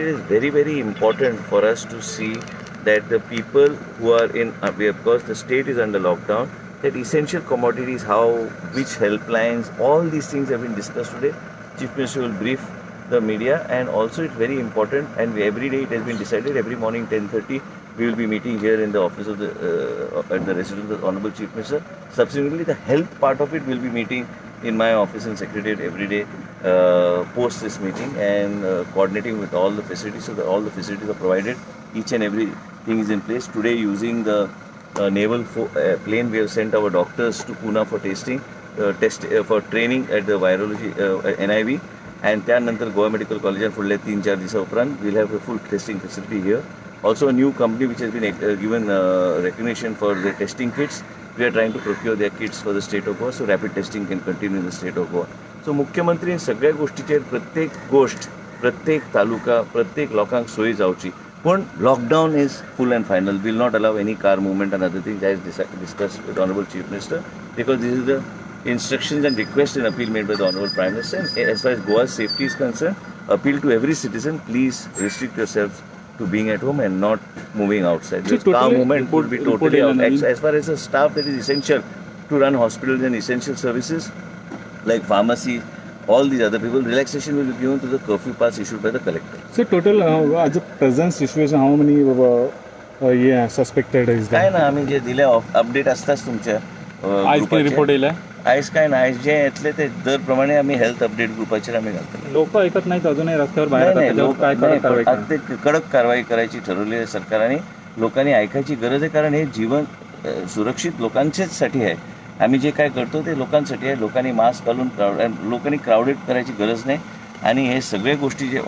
It is very very important for us to see that the people who are in, because the state is under lockdown, that essential commodities, how, which helplines, all these things have been discussed today. Chief Minister will brief the media, and also it's very important, and every day it has been decided, every morning 10:30 we will be meeting here in the office of the, at the residence of the Honorable Chief Minister. Subsequently, the health part of it will be meeting in my office and secretariat every day post this meeting, and coordinating with all the facilities so that all the facilities are provided. Each and every thing is in place. Today, using the naval plane, we have sent our doctors to Pune for testing, for training at the virology NIV, and त्यानंतर Goa medical कॉलेजात फुडल्या 3-4 दिसा उपरांत we'll have a full testing facility here. Also, a new company which has been given recognition for the testing kits. We are trying to procure their kits for the state of Goa, so rapid testing can continue in the state of Goa. So मुख्यमंत्री सगळ्या गोष्टीचेर प्रत्येक गोष्ट, प्रत्येक तालुका, प्रत्येक लोकांक सोयी जावची, पूण lockdown is full and final. Will not allow any car movement and other things as discussed with Honorable Chief Minister, because this is the instructions and request and appeal made by the Honorable Prime Minister. And as far as Goa's safety is concerned, appeal to every citizen, please restrict yourselves to being at home and not moving outside. So car movement would be totally out. As far as the staff that is essential to run hospitals and essential services like pharmacy, all these other people, relaxation will be given to the curfew pass issued by the collector. So total as a present situation, how many suspected is there? काय ना, आम्ही जे दिले update असताच तुमच्या आयज कितें report येयले? आयज काय ना, आयज जे येतले ते दर प्रमाणे आमी हेल्थ अपडेट ग्रुपाचेर आमी घालतले. लोक ऐकत नाहीत अजूनही रस्त्यावर बाहेर, काय कडक ते कडक कारवाई करायची ठरवली आहे सरकारने. लोकांनी ऐकायची गरज आहे, कारण हे जीवन सुरक्षित लोकांच्याच साठी आहे. आम्ही जे काय करतो ते लोकांसाठी आहे. लोकांनी मास्क घालून लोकांनी क्राऊडेड करायची गरज नाही, आणि हे सगळे गोष्टी जे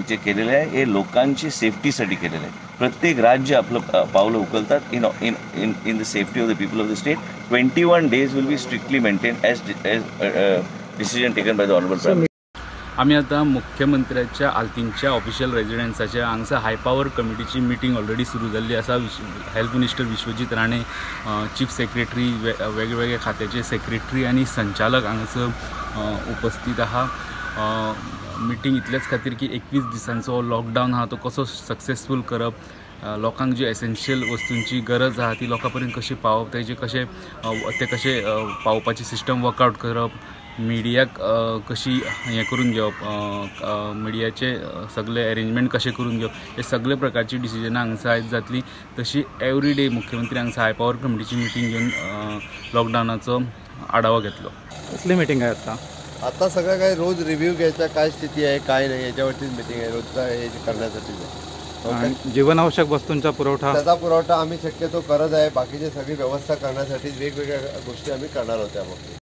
जे केलेले आहे हे लोकांची सेफ्टीसाठी केलेलं आहे. प्रत्येक राज्य आपलं पावलं उकलतात in in in in the safety of the people of the state. 21 days will be strictly maintain as as decision taken by the honourable prime. आमी आतां मुख्यमंत्र्याच्या आल्तीनच्या ऑफिशियल रेजिडन्साच्या हांगसर हाय पावर कमिटीची मिटींग ऑलरेडी सुरू जाल्ली आसा. Health minister Vishwajit Rane, chief secretary, वेगवेगळ्या खात्याचे secretary आनी संचालक हांगासर उपस्थित आहा. मिटींग इतलेच खातीर की 21 दिसांचो लॉकडावन आहा तो कसो सक्सेसफूल करप, लोकांक जी एसेन्शियल वस्तूंची गरज आहा ती लोकां पर्यंत कशी पावप, तेजे कशें ते कशें पावोवपाची सिस्टम वर्कआवट करप, मिडियाक कशी हें करून घेवप, मिडियाचे सगळे अरेंजमेंट कशें करून घेवप, हे सगळे प्रकारची डिसिजनां हांगसर आयज जातली. तशी एवरी डे मुख्यमंत्री हांगसर हाय पावर कमिटीची मिटींग घेवन लॉकडावनाचो आढावा घेतलो. कसली मिटींग आहे आता? आता सगळं काही रोज रिव्ह्यू घ्यायचा, काय स्थिती आहे काय नाही याच्यावरतीच मिटिंग आहे, रोजचा हे करण्यासाठी. जीवनावश्यक वस्तूंचा पुरवठा, त्याचा पुरवठा आम्ही शक्यतो करत आहे. बाकीची सगळी व्यवस्था करण्यासाठी वेगवेगळ्या गोष्टी आम्ही करणार आहोत. त्याबाबतीत